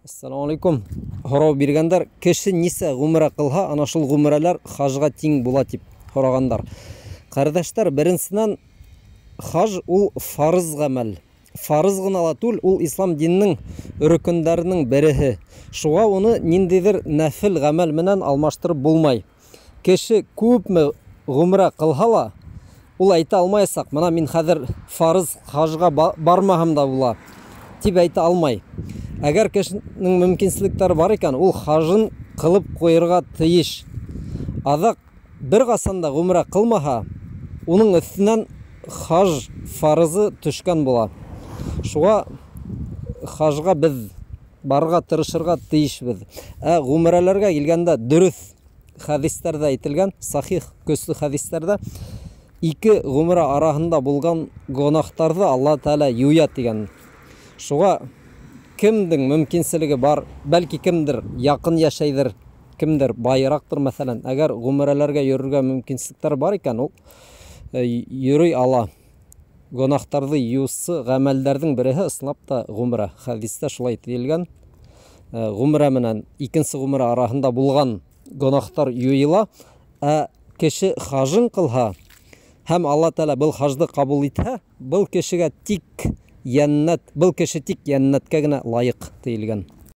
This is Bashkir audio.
Ассаламу алейкум. Һорау биргәндәр, кеше нисә ғүмрә ҡылһа, ана шул ғүмрәләр хажға тиң була тип һорағандар. Ҡәрҙәштәр, беренсенән, хаж ул фарыз ғәмәл. Фарыз ғына ла түгел, ул ислам диненең рөкөндәренең береһе. Шуға уны ниндәйҙер нәфел ғәмәл менән алмаштырып булмай. Кеше күпме ғүмрә ҡылһа ла, ул әйтә алмаясаҡ, мына мин хәҙер фарыз хажға бармаһам да була, тип әйтә алмай. Әгәр кешенең мөмкинселектәре бар икән, ул хажын ҡылып ҡуйырға тейеш. Аҙаҡ бер ҡасан да ғүмрә ҡылмаһа, уның өҫтөнән хаж фарызы төшкән була. Шуға хажға беҙ барырға тырышырға тейешбеҙ. Ә ғүмрәләргә килгәндә, дөрөҫ хәдистәрҙә әйтелгән, сахих көслө хәдистәрҙә ике ғүмрә араһында булған гонаһтарҙы Алла Тәғәлә юя тигән. Шуға кемдең мөмкинселеге бар, бәлки кемдер яҡын йәшәйҙер, кемдер байыраҡтыр, мәҫәлән, әгәр ғүмрәләргә йөрөргә мөмкинселектәр бар икән, ул йөрөй ала. Гонаһтарҙы йыусы ғәмәлдәрҙең береһе ысынлап та ғүмрә. Хәдистә шулай тиелгән. Ғүмрә менән икенсе ғүмрә араһында булған гонаһтар юйыла. Ә кеше хажын ҡылһа һәм Алла Тәғәлә был хажды ҡабул итһә, был кешегә тик йәннәт, был кеше тик йәннәткә генә лайыҡ тиелгән.